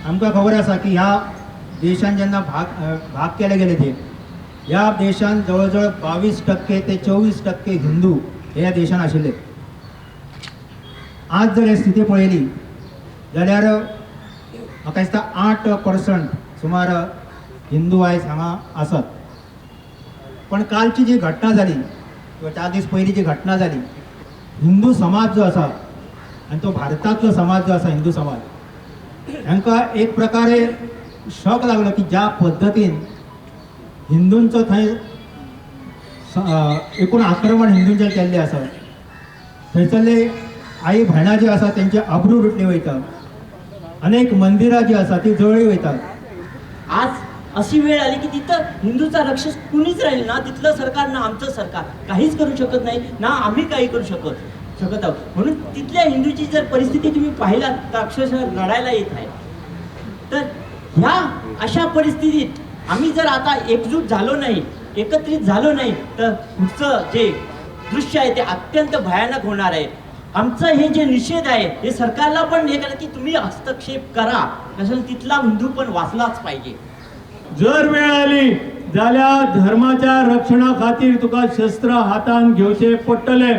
आमकां खबर आसा की ह्या देशान जेन्ना भाग भाग केले गेले ते ह्या देशान जवळ जवळ 22% ते 24% हिंदू हे ह्या देशान आशिल्ले. आज जर हे स्थिती पळयली जाल्यार म्हाका दिसता 8% सुमार हिंदू आयज हांगा आसात. पण कालची जी घटना जाली किंवा 4 दीस पयलीं जी घटना जाली, हिंदू समाज जो आसा आनी तो भारतांतलो समाज जो आसा हिंदू समाज, हांकां एक प्रकारे शॉक लागलो की ज्या पद्दतीन हिंदूंचो थंय एकूण आक्रमण हिंदूंचेर केल्लें आसा, थंयसरले आई भयणां जी आसा तेंचे अब्रू लुटली वयता, अनेक मंदिरां जी आसा ती जळ्ळी वयता. आज अशी वेळ आली की तिथं हिंदूचा रक्षक कुणीच राहील ना, तिथलं सरकार ना आमचं सरकार काहीच करू शकत नाही, ना आम्ही काही करू शकत शकत आहोत. म्हणून तिथल्या हिंदूची जर परिस्थिती तुम्ही पाहिलात तर अक्षरशः रडायला येत आहे. तर ह्या अशा परिस्थितीत आम्ही जर आता एकजूट झालो नाही, एकत्रित झालो नाही तर पुढचं जे दृश्य आहे ते अत्यंत भयानक होणार आहे. आमचं हे जे निषेध आहे हे सरकारला पण हे करा की तुम्ही हस्तक्षेप करा, कारण तिथला हिंदू पण वाचलाच पाहिजे. जर वेळ आली जाल्यार धर्माच्या रक्षणा खातीर तुका शस्त्र हातान घेवचे पडटले.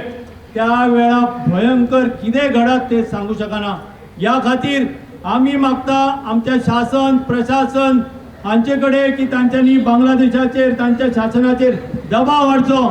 त्या वेळा भयंकर कितें घडत ते सांगू शकना. ह्या खातीर आमी मागता आमच्या शासन प्रशासन हांचे कडेन की तांच्यांनी बांगलादेशाचेर तांच्या शासनाचेर दबाव हाडचो.